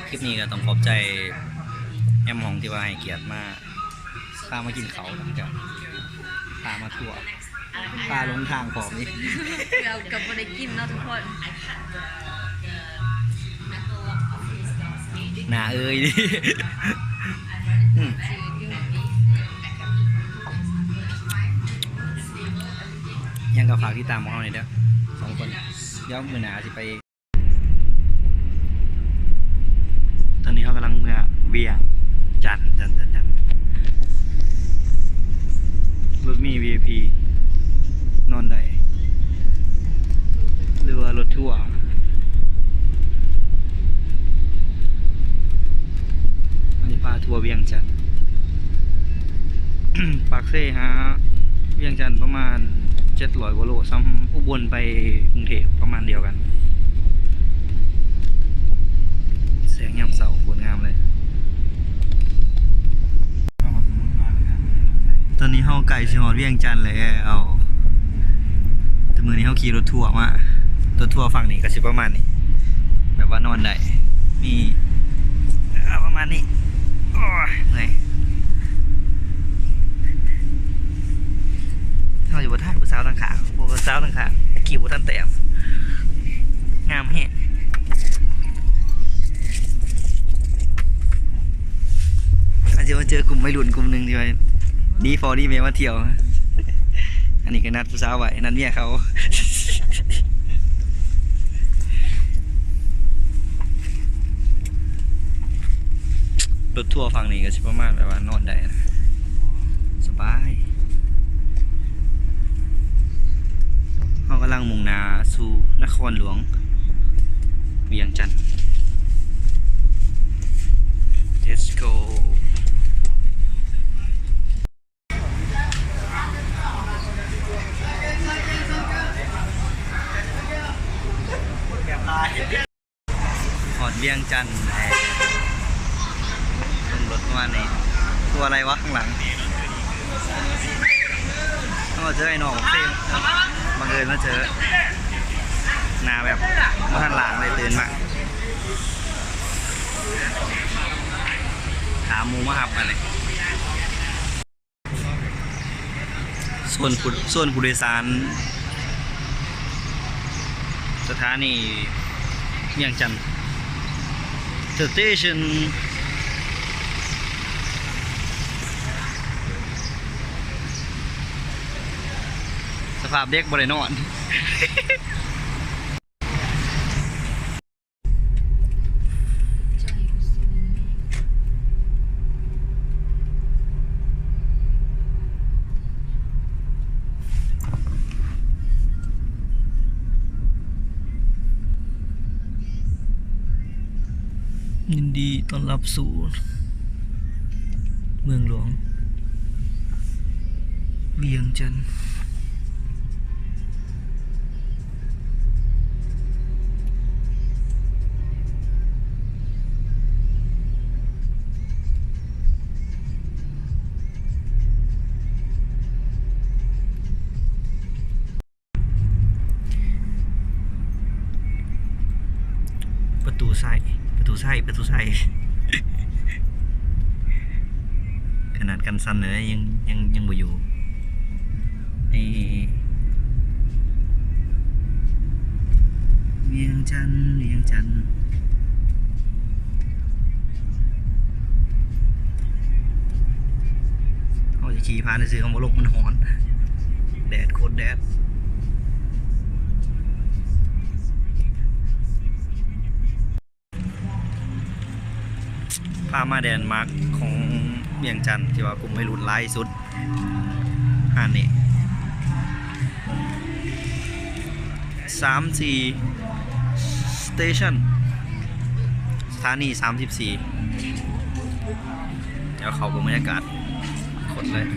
ຄລິບນີ້ກໍຕ້ອງຂອບໃຈແຮມຫ້ອງທີ່ວ່າໃຫ້ກຽດມາ ພາມາກິນເຂົ້າ ແລ້ວກໍພາມາທົວ ພາຫຼົງທາງພ້ອມອີກ ເກືອບກັບບໍ່ໄດ້ກິນເນາະທຸກຄົນ. ໜ້າເອີຍ ອືມ ຍັງກໍຝາກຕິດຕາມພວກເຮົານີ້ເດີ ສອງຄົນ ດຽວມື້ໜ້າຊິໄປ ຕອນນີ້ເຮົາກຳລັງເມືອວຽງຈັນ ຈັນ ຈັນ ຈັນ ລົດມີ ວີໄອພີ ນອນໄດ້ ຫຼືວ່າລົດທົວ ມັນຊິພາທົວວຽງຈັນ ປາກເຊຫາວຽງຈັນປະມານເຈັດຮ້ອຍກວ່າໂລ ສ່ຳອຸບົນໄປກຸງເທບປະມານດຽວກັນ. ແສງຍາມເຊົ້າໂຄດງາມເລີຍ. ຕອນນີ້ເຮົາໃກ້ຊິຮອດວຽງຈັນແລ້ວ ແຕ່ມື້ນີ້ເຮົາຂີ່ລົດທົວມາ ລົດທົວຝັ່ງນີ້ກໍຊິປະມານນີ້ ແບບວ່ານອນໄດ້ ມີ ເອີ ປະມານນີ້. ໂອ້ຍ ເມື່ອຍ. ເຮົາຊິບໍ່ຖ່າຍຜູ້ສາວທາງຂ້າງ ເພາະວ່າສາວທາງຂ້າງຄິວບໍ່ທັນແຕ້ມ ງາມແຮງ. ອາດຈະມາເຈີກຸ່ມໄວລຸ້ນກຸ່ມໜຶ່ງທີ່ວ່າໜີພໍ່ໜີແມ່ມາທ່ຽວ. ອັນນີ້ກໍນັດຜູ້ສາວໄວ້ ນັດເມຍເຂົາ. ລົດທົວຝັ່ງນີ້ກໍຊິປະມານແບບວ່ານອນໄດ້ນະ ສະບາຍ. ເຮົາກຳລັງມຸ່ງໜ້າສູ່ນະຄອນຫຼວງວຽງຈັນ. Let's go. ຮອດວຽງຈັນແລ້ວ ລົງລົດປະມານນີ້ ຕົວະໄລວະຂ້າງຫຼັງ. ເຮົາເຈີໄອ້ນ້ອງບັກເຊ ບັງເອີນມາເຈີ ໜ້າແບບບໍ່ທັນລ້າງເລີຍ ຕື່ນມາ ຖາມໝູ່ມາຮັບ ອັນນີ້. ໂຊນຜູ້ ໂຊນຜູ້ໂດຍສານ ສະຖານີວຽງຈັນ Station. ສະພາບເດັກບໍ່ໄດ້ນອນ. ຍິນດີຕ້ອນຮັບສູ່ເມືອງຫຼວງວຽງຈັນ. ປະຕູໃສ ປະຕູໃສ ປະຕູໃສ ຂະໜາດກັນສັ່ນເລີຍ ຍັງ ຍັງ ຍັງບໍ່ຢູ່. ເອີ ວຽງຈັນ ວຽງຈັນ ເຮົາຊິຂີ່ຜ່ານຊື່ໆ ເຮົາບໍ່ລົງ ມັນຮ້ອນ ແດດ ໂຄດແດດ. ພາມາແລນມາກຂອງວຽງຈັນ ທີ່ວ່າກຸ່ມໄວລຸ້ນຫຼາຍທີ່ສຸດ ຮ້ານນີ້ ສາມສີ່ Station ສະຖານີສາມສິບສີ່. ດຽວເຂົ້າໄປເບິ່ງບັນຍາກາດຄົນເລີຍ.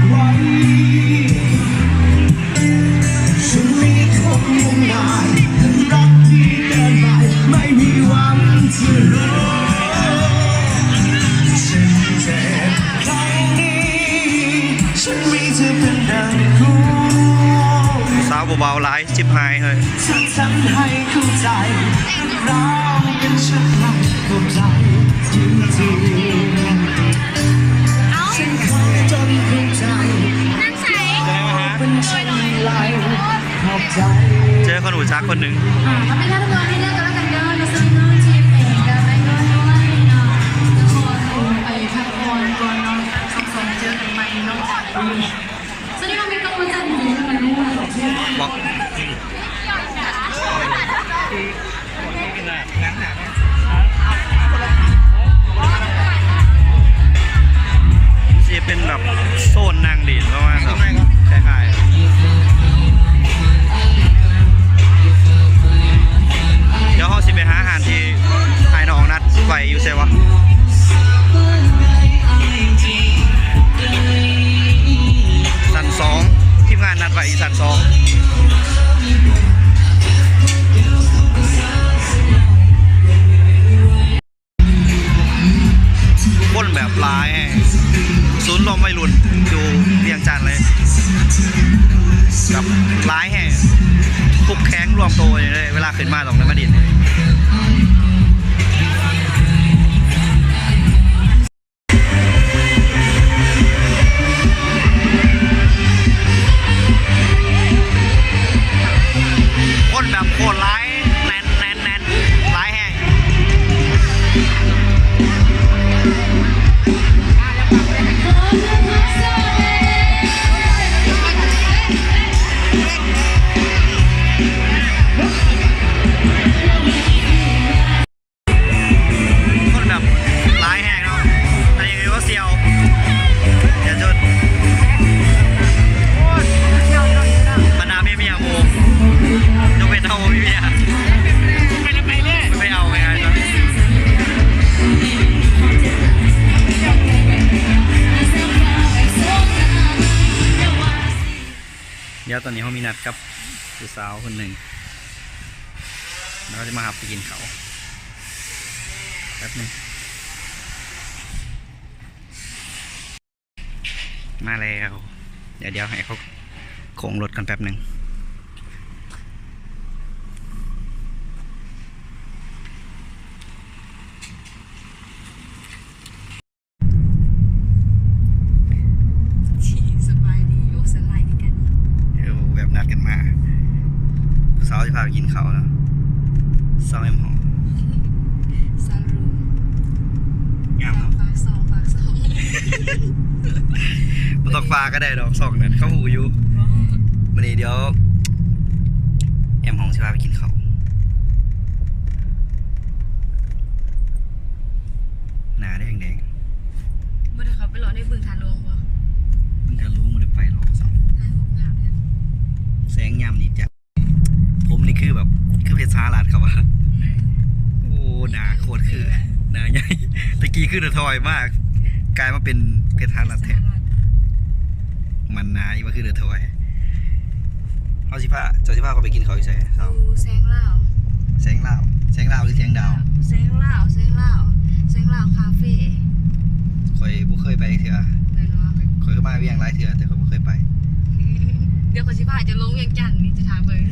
ไว้ ฉันมีคนง่ายๆ รักที่เกินไป ไม่มีวันจะรู้ ฉันเจ็บครั้งนี้ ฉันมีเธอเป็นดังคู่ สาวผู้บ่าวหลาย จิบหายเฮ้ย เธอทำให้เข้าใจ เราเป็นเช่นไรก็ได้จริงๆ เอ้า ฉันขอจนเข้าใจ นั่นใส เป็นเช่นไร ขอบใจ เจอคนรู้จักคนหนึ่ง อ่า ทำให้ท่านทุกคนได้เลือกกันแล้วกันเด้อ Listener ทีม เอง กับ Idol ด้วยเนาะ ทุกคนไปพักผ่อนก่อนเนาะ สองสอง เจอกันใหม่เนาะ สวัสดีค่ะ มีกำลังใจดีๆ มาด้วย บอก สิเป็นแบบโซนนั่งเล่นประมาณแบบคล้ายๆ เดี๋ยวเราสิไปหาอาหารที่อ้ายน้องนัดไว้อยู่ไสวะ ชั้นสอง ทีมงานนัดไว้อยู่ชั้นสอง คนแบบหลายแฮง ศูนย์รวมวัยรุ่นอยู่เวียงจันทน์เลย แบบหลายแฮง คึกคักรวมตัวอยู่เลย เวลาขึ้นมาต้องได้มาดิน คนแบบโคตรหลาย แน่น แน่น แน่น หลายแฮง คนแบบหลายแฮงเนาะ อันนี้คือว่าเสี่ยว เสี่ยวจุด บรรดาเมียๆ หมู่ ยกเว้นเฮาบ่มีเมีย ไปเลย ไปเอาไปเอา เดี๋ยวตอนนี้เรามีนัดกับผู้สาวคนหนึ่ง แล้วก็จะมารับไปกินเขาว แป๊บหนึ่ง มาแล้ว เดี๋ยว เดี๋ยวให้เขาโค้งรถกันแป๊บหนึ่ง สบายดี โอ้ สบายดีกัน เออ แบบนัดกันมา สาวสิพาไปกินข้าวเนาะ สาวแอมหอม สาวรูม งามเนาะ ฝากส่อง ฝากส่อง บ่ต้องฝากก็ได้ดอก ส่องนั่นเขาฮู้อยู่ บ่ มื้อนี้เดี๋ยว แอมหอมสิพาไปกินข้าว หน้าแดงๆ บ่ได้เข้าไปเลาะในบึงธาตุหลวงบ่? บึงธาตุหลวงบ่ได้ไปหรอก ถ่ายรูปงามแท้ แสงยามนี้จ้ะ ผมนี่คือแบบ คือเพชรสหราชเขาว่า อืม โอ้ หน้าโคตรคือ หน้าใหญ่ ตะกี้คือเดอะทอยมาก กลายมาเป็นเพชรสหราชแท้ เพชรสหราช มันหน้าอีกว่าคือเดอะทอย เฮาสิพา เจ้าสิพาเขาไปกินข้าวอยู่ไส? อยู่แสงลาว แสงลาว แสงลาวหรือแสงดาว? แสงลาว แสงลาว แสงลาวคาเฟ่ ข้อยบ่เคยไปเทื่อ แม่นบ่? ข้อยก็มาเวียงหลายเทื่อ แต่ข้อยบ่เคยไป เดี๋ยวข้อยสิพาเจ้าลงเวียงจันทน์นี่ จะถามเบิ่ง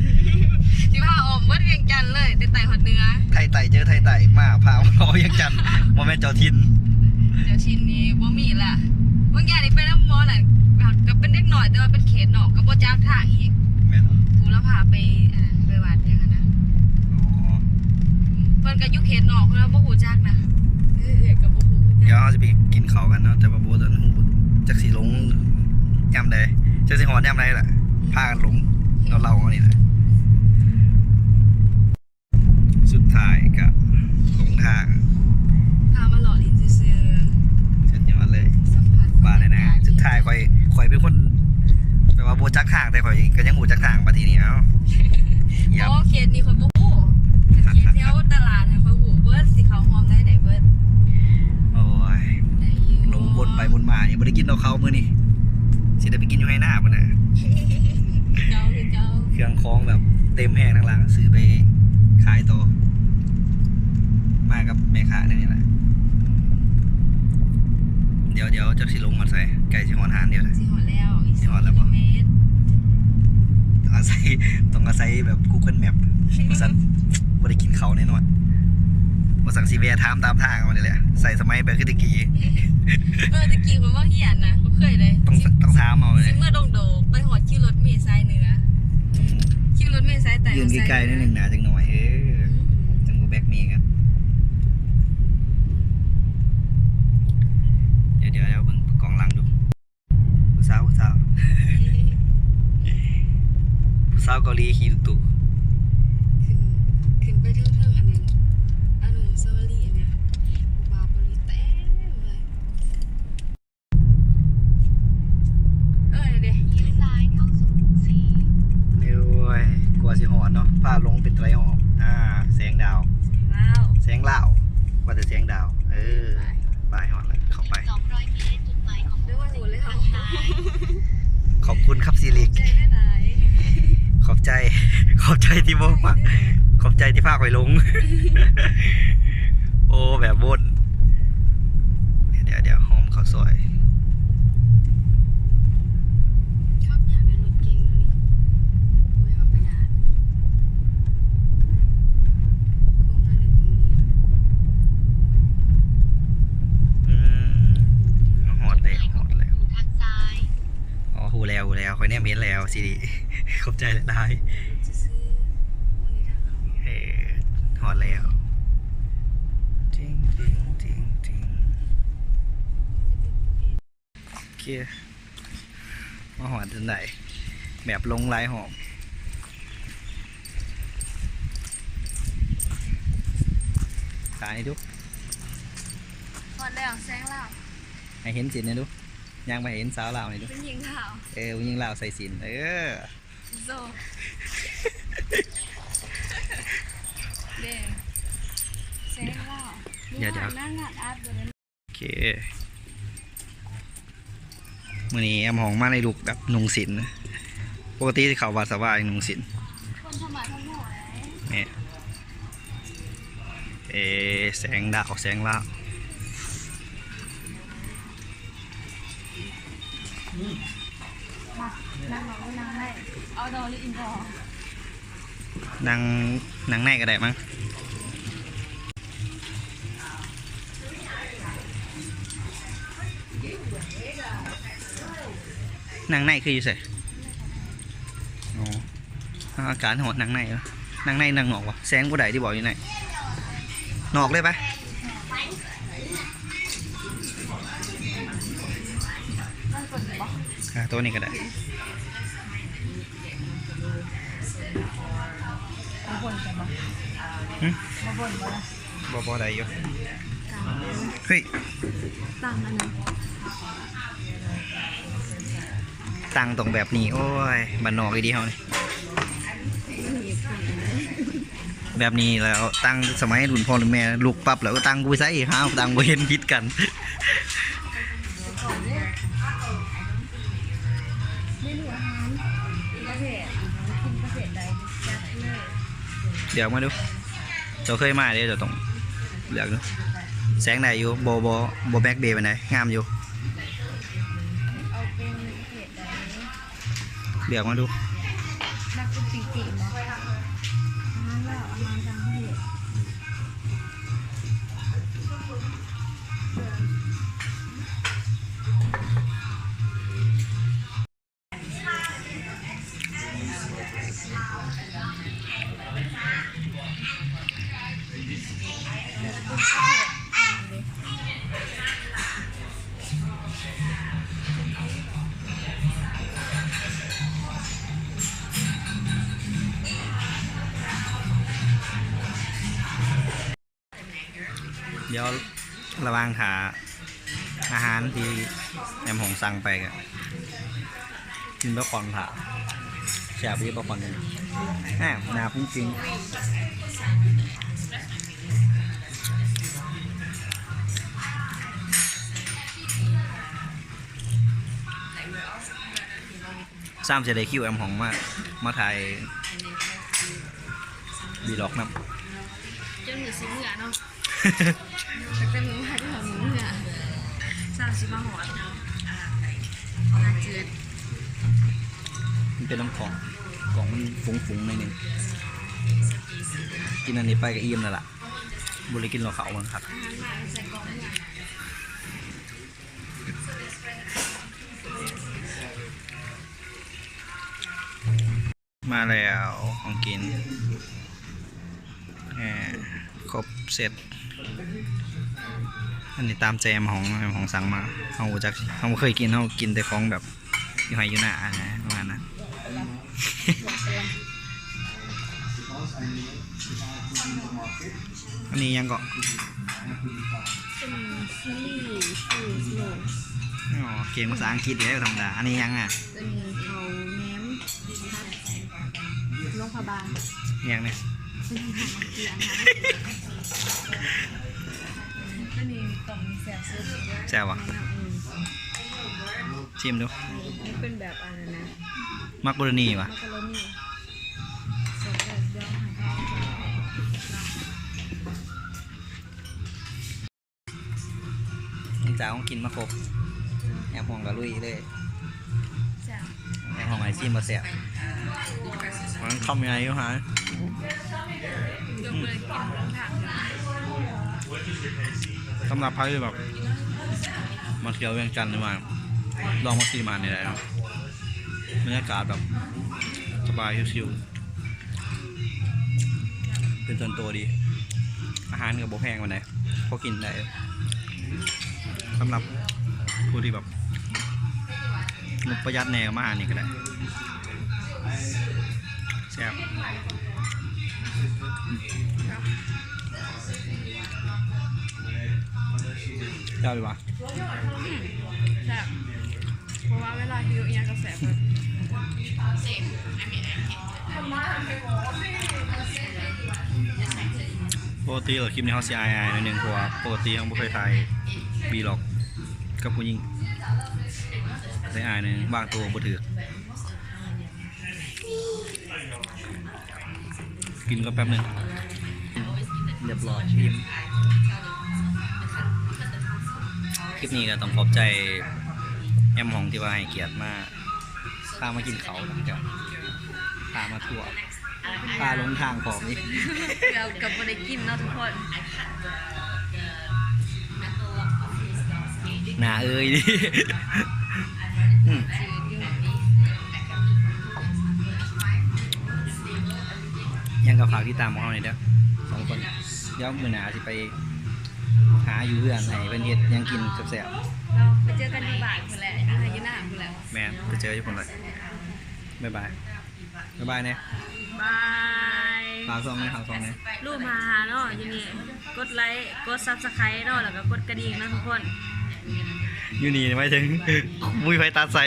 สิพาอ้อมเบิดเวียงจันทน์เลย แต่ใต้ฮอดเหนือ ไทใต้เจอไทใต้ มาพาเลาะเวียงจันทน์ บ่แม่นเจ้าถิ่น เจ้าถิ่นนี่บ่มีละ บางอย่างนี่ไปนำหมอนั่น ก็เป็นเด็กน้อย แต่ว่าเป็นเขตนอก ก็บ่จักทางอีก แม่น ผู้ละพาไป อันนั้น ไปวัดหยังหั้นนะ อ๋อ เพิ่นก็อยู่เขตนอก เพิ่นว่าบ่ฮู้จักนะ เออ เอื้อยก็บ่ฮู้คือกัน เดี๋ยวเราสิไปกินข้าวกันเนาะ แต่ว่าบ่ทันฮู้จักสิลงยามใด จักสิฮอดยามใดล่ะ พากันลง เฮาเล่าเอานี่แหละ สุดท้ายก็หลงทาง พามาเลาะเล่นซื่อๆ สุดยอดเลย สัมผัส ว่าแน่ๆ สุดท้ายข้อย ข้อยเป็นคนแบบว่าบ่จักทาง แต่ข้อยก็ยังบ่จักทาง บัดทีนี้ เอ้า เหยียบ บ่ เขตนี้ข้อยบ่ฮู้ เขตแถวตลาดน่ะข้อยฮู้เบิด สิเข้าห้อมใดได้เบิด โอ้ย ได้อยู่ ลงวนไปวนมานี่ บ่ได้กินดอกข้าวมื้อนี้ ຈະໄດ້ໄປກິນຢູ່ໄຮ່ນາພຸ້ນນະ. ເຈົ້າຄືເຈົ້າ ເຄື່ອງຂອງແບບເຕັມແຮງທາງຫຼັງ ຊື້ໄປຂາຍຕໍ່ ມາກັບແມ່ຄ້າແນວນີ້ແຫຼະ. ດຽວ ດຽວຈັກຊິລົງຮອດໃສ ໃກ້ຊິຮອດຮ້ານແລ້ວ ຊິຮອດແລ້ວ ອີກ ຊິຮອດແລ້ວບໍ່? ສອງກິໂລແມັດ ຕ້ອງອາໄສ ຕ້ອງອາໄສແບບ Google Map ວ່າຊັ້ນ ບໍ່ໄດ້ກິນເຂົ້າແນ່ນອນ ວ່າຊັ້ນ ຊິແວ່ຖາມຕາມທາງເອົານີ້ແຫຼະ ໃສ່ສະໄໝໄປຄືແຕ່ກີ້. ເອີ ແຕ່ກີ້ຂ້ອຍມາຮຽນນະ ບໍ່ເຄີຍເລີຍ ຕ້ອງ ຕ້ອງຖາມເອົາເລີຍ ຊິເມືອດົງໂດກ ໄປຮອດຄິວລົດເມສາຍເໜືອ ອືມ ຄິວລົດເມສາຍໃຕ້ ຢືນໃກ້ໆໜ້ອຍໜຶ່ງໜ້າຈັກໜ້ອຍ ເອີ ອືມ ຈັ່ງບໍ່ແບກເມກັນ. ດຽວໆ ເບິ່ງກ້ອງຫຼັງດູ ຜູ້ສາວ ຜູ້ສາວ ຜູ້ສາວເກົາຫຼີຂີ່ຕຸກໆ ຂຶ້ນ ຂຶ້ນໄປເທິງໆ ອັນນັ້ນ ອະນຸສາວະລີນະ ຜູ້ບ່າວເກົາຫຼີເຕັມເລີຍ. ເອີ ນັ້ນເດ ລ້ຽວຊ້າຍເຂົ້າສູນສີ່ ໂອ້ຍ ກວ່າຊິຮອດເນາະ ພາລົງເປັນໄຕຮອບ ອ່າ ແສງດາວ ແສງລາວ ແສງລາວ ວ່າແຕ່ແສງດາວ ເອີ ໄປ ໄປຮອດແລ້ວ ເຂົ້າໄປ ສອງຮ້ອຍແມັດ ຈຸດໝາຍຂອງ ເດີວ່າໂຫດເລີຍເຮົາ ຂອບຄຸນຄັບຊີລິກ ຂອບໃຈຫຼາຍໆ ຂອບໃຈ ຂອບໃຈທີ່ບໍ່ ຂອບໃຈທີ່ພາຂ້ອຍລົງ ໂອ້ ແບບວົນ ດຽວໆ ຫອມເຂົ້າຊອຍ ຂັບຍາກນະລົດເກັງແນວນີ້ ບໍ່ຢາກເອົາໄປນານ ໂຄ້ງມາເລີຍຕົງນີ້ ອືມ ຮອດແລ້ວ ຮອດແລ້ວ ທາງຊ້າຍ ອໍ ຮູ້ແລ້ວ ຮູ້ແລ້ວ ຂ້ອຍແນມເຫັນແລ້ວ ຊີລິ ຂອບໃຈຫຼາຍໆ ເອີ ຮອດແລ້ວ ຈິງໆໆໆ ໂອເຄ ມາຮອດຈົນໄດ້ ແບບລົງຫຼາຍຮອບ ຖ່າຍໃຫ້ດູ ຮອດແລ້ວ ແສງລາວ ໃຫ້ເຫັນສິນໃຫ້ດູ ຍ່າງໄປໃຫ້ເຫັນສາວລາວໃຫ້ດູ ຜູ້ຍິງລາວ ເອີ ຜູ້ຍິງລາວໃສ່ສິນ ເອີ ໂຊ ເດ້ ແສງລາວ ດຽວໆ ໂອເຄ ມື້ນີ້ແອມຫ້ອງມາໃນລຸກແບບນຸ່ງສິ້ນ ປົກກະຕິຊິເຂົ້າວັດສະຫວາຍນຸ່ງສິ້ນ ຄົນທຳມາທຳໂມ ນີ້ ເອ ແສງດາວ ແສງລາວ ມາ ນັ່ງເອົາ ນັ່ງໃນ ເອົາດອ ຫຼື ອິນດອ ນັ່ງ ນັ່ງໃນກໍໄດ້ມັ້ງ ນັ່ງໃນຄືຢູ່ໃສ? ອໍ ອາກາດຮ້ອນ ນັ່ງໃນ ນັ່ງໃນ ນັ່ງນອກວະ? ແສງບໍ່ໄດ້ຕິ ບໍ່ຢູ່ໃນ ນອກເລີຍໄປ ອ່າ ໂຕນີ້ກໍໄດ້ ມາບ່ນກັນບໍ່? ຫຶ? ມາບ່ນບໍ່ລະ? ບໍ່ ບໍ່ໄດ້ຢູ່ ເຮີ້ຍ ຕັ້ງອັນນັ້ນ ຕັ້ງຕ້ອງແບບນີ້ ໂອ້ຍ ບ້ານນອກອີ່ຫຼີເຮົານີ້ ແບບນີ້ແລ້ວ ຕັ້ງສະໄໝລຸ້ນພໍ່ລຸ້ນແມ່ ລຸກປັບແລ້ວ ຕັ້ງກູໄປໃສ ຫາຕັ້ງບໍ່ເຫັນ ຜິດກັນ ເມນູອາຫານປະເພດ ກິນປະເພດໃດ ຈັດເລີຍ ດຽວມາດູ ເຈົ້າເຄີຍມາເດ້ ເຈົ້າຕ້ອງເລືອກດູ ແສງໄດ້ຢູ່ ບໍ່ ບໍ່ ບໍ່ແບັກເບປານໃດ ງາມຢູ່ ເອົາເປັນປະເພດໃດ? ເລືອກມາດູ ມັກກິນປີ້ງໆ ບໍ່? ອາຫານລາວ ອາຫານຕ່າງປະເທດ ດຽວລະຫວ່າງຖ້າອາຫານທີ່ແອມຫ້ອງສັ່ງໄປ ກະກິນປາຂອນຖ້າ ແຊບອີ່ຫຼີປາຂອນນີ້ ແອມໜ້າປຸ້ງປິງ. ຊ້ຳຊິໄດ້ຄິວແອມຮອງມາ ມາຖ່າຍວີລັອກນຳ ຈົນມື້ຊິເມືອເນາະ ຕັ້ງແຕ່ມື້ວານຮອດມື້ເມືອ ຊ້ຳຊິມາຮອດເນາະ ອ່າ ໜ້າຈືດ ມັນເປັນນ້ຳຂອງ ຂອງມັນຟຸງໆໜ້ອຍໜຶ່ງ ກິນອັນນີ້ໄປກໍອີ່ມແລ້ວລະ ບໍ່ໄດ້ກິນເຫຼົ້າເຂົ້າມັນຄັກ. ມາແລ້ວຂອງກິນ ເອີ ຄົບເຊັດ ອັນນີ້ຕາມໃຈແອມຮອງ ແອມຮອງສັ່ງມາ ເຮົາບໍ່ຈັກ ເຮົາບໍ່ເຄີຍກິນ ເຮົາກິນແຕ່ຂອງແບບຢູ່ໄຮ່ຢູ່ນານະ ປະມານນັ້ນ. ອັນນີ້ຫຍັງເກາະ? ເປັນຊີຣີຟູໂລ ອໍ ເກັ່ງພາສາອັງກິດແລ້ວທຳມະດາ. ອັນນີ້ຫຍັງອະ? ເປັນເຂົ້າແໜມ ຫຼວງພະບາງ ອີ່ຫຍັງນີ້? ເປັນຫາງມັນເກືອ ອັນນີ້ຕ້ອງແຊບສຸດ ແຊບຫວາ? ອືມ ຊີມດູ ມັນເປັນແບບອັນນັ້ນນະ ມັກໂກໂຣນີຫວາ? ມັກໂກໂຣນີ ແຊບໆ ດຽວໃຫ້ ຫຼັງຈາກເຮົາກິນມາຄົບ ແອມຮອງກໍລຸຍເລີຍ ແຊບ ແອມຮອງໃຫ້ຊີມວ່າແຊບ ມັນຄຳໃຫຍ່ຢູ່ຫາ ສຳລັບໃຜທີ່ແບບມາທ່ຽວວຽງຈັນ ຫຼືວ່າລອງມາຊີມອາຫານນີ້ໄດ້ເນາະ ບັນຍາກາດແບບສະບາຍ ຊິວໆ ເປັນສ່ວນຕົວດີ ອາຫານກໍບໍ່ແພງປານໃດ ພໍກິນໄດ້ ສຳລັບຜູ້ທີ່ແບບງົບປະຢັດແດ່ກໍມາຮ້ານນີ້ກໍໄດ້ ແຊບ ເຈົ້າດີຫວາ? ອືມ ແຊບ ເພາະວ່າເວລາຫິວອີ່ຫຍັງກໍແຊບເບິດ ປົກກະຕິແລ້ວຄລິບນີ້ເຮົາຊິອາຍໆໜ້ອຍໜຶ່ງ ເພາະວ່າປົກກະຕິເຮົາບໍ່ເຄີຍຖ່າຍວີລັອກກັບຜູ້ຍິງ ຊິອາຍໜ້ອຍໜຶ່ງ ວາງໂຕບໍ່ຖືກ. ກິນກ່ອນແປັບໜຶ່ງ ຮຽບຮ້ອຍ ອີ່ມ. ຄລິບນີ້ກໍຕ້ອງຂອບໃຈແອມຮອງທີ່ວ່າໃຫ້ກຽດມາ ພາມາກິນເຂົ້າ ແລ້ວກໍພາມາທົ່ວ ພາຫຼົງທາງພ້ອມອີກ ເກືອບກັບບໍ່ໄດ້ກິນເນາະທຸກຄົນ. ໜ້າເອີຍ ອືມ ຍັງກໍຝາກຕິດຕາມພວກເຮົາແດ່ເດີ ສອງຄົນ ດຽວມື້ໜ້າຊິໄປຫາຢູ່ເຮືອນໃຫ້ເພິ່ນເຮັດຫຍັງກິນແຊບໆ ເນາະ ໄປເຈີກັນຢູ່ບ້ານພຸ້ນແຫຼະ ຢູ່ໄຮ່ຢູ່ນາພຸ້ນແຫຼະ ແມ່ນ ໄປເຈີຢູ່ພຸ້ນແຫຼະ ບາຍບາຍ. ບາຍບາຍແດ່ ບາຍ ຝາກຊ່ອງແດ່ ຝາກຊ່ອງແດ່ ລູກມາຫາເນາະ ຢູ່ນີ້ ກົດໄລ ກົດ Subscribe ເນາະ ແລ້ວກໍກົດກະດິ່ງເນາະທຸກຄົນ ຢູ່ນີ້ໝາຍເຖິງ ບໍ່ມີໃຜຕັດໃສ່